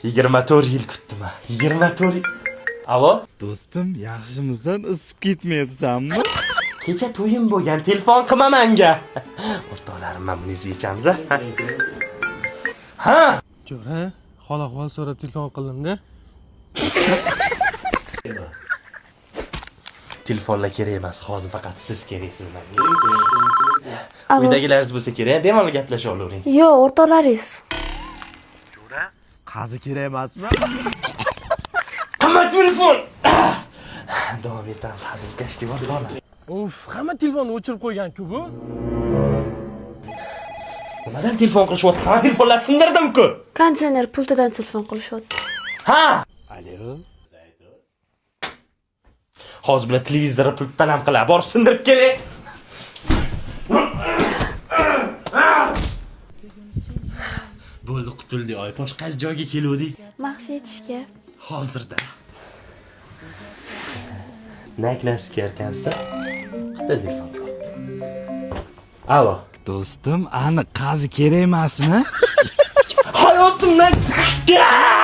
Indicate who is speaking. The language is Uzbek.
Speaker 1: 24 yil kutdim ha. 24 yil. Alo?
Speaker 2: Do'stim, yaxshimisan? Isib ketmayapsanmi?
Speaker 1: Kecha to'yim bo'lgan, telefon qilma manga. O'rtoqlarim, mana buni yechamiz a. Ha?
Speaker 3: Jo'ra, hol ahvol so'rab telefon qildim-da.
Speaker 1: Telefonlar kerak emas, hozir faqat siz keraksiz menga.
Speaker 4: Alo.
Speaker 1: Uydagilaringiz bo'lsa kerak, bemalol gaplasha olavering.
Speaker 4: Yo'q, o'rtoqlaringiz.
Speaker 2: Qazi kerak emasmi?
Speaker 1: Qilma telefon. Davom etamiz, hazilkashlik o'rtoqlar.
Speaker 3: Uf, hamma telefonni o'chirib qo'ygan-ku bu.
Speaker 1: Nimadan telefon qilishyapti? Hamma telefonlar sindirdim-ku.
Speaker 4: Konditsioner pultidan telefon qilishyapti.
Speaker 1: Ha?
Speaker 2: Alo.
Speaker 1: Hozir bular televizorni pultdan ham qiladi. Borib sindirib keling. Bo'ldi, qutuldik. Oyposh, qaysi joyga keluvdik?
Speaker 4: Mahsi yetishga.
Speaker 1: Hozirda. Naknasi ekansiz. Qayerdan telefon qilyapti? Alo.
Speaker 2: Do'stim, aniq qazi kerak emasmi?
Speaker 1: Hayotimdan chiqib ket!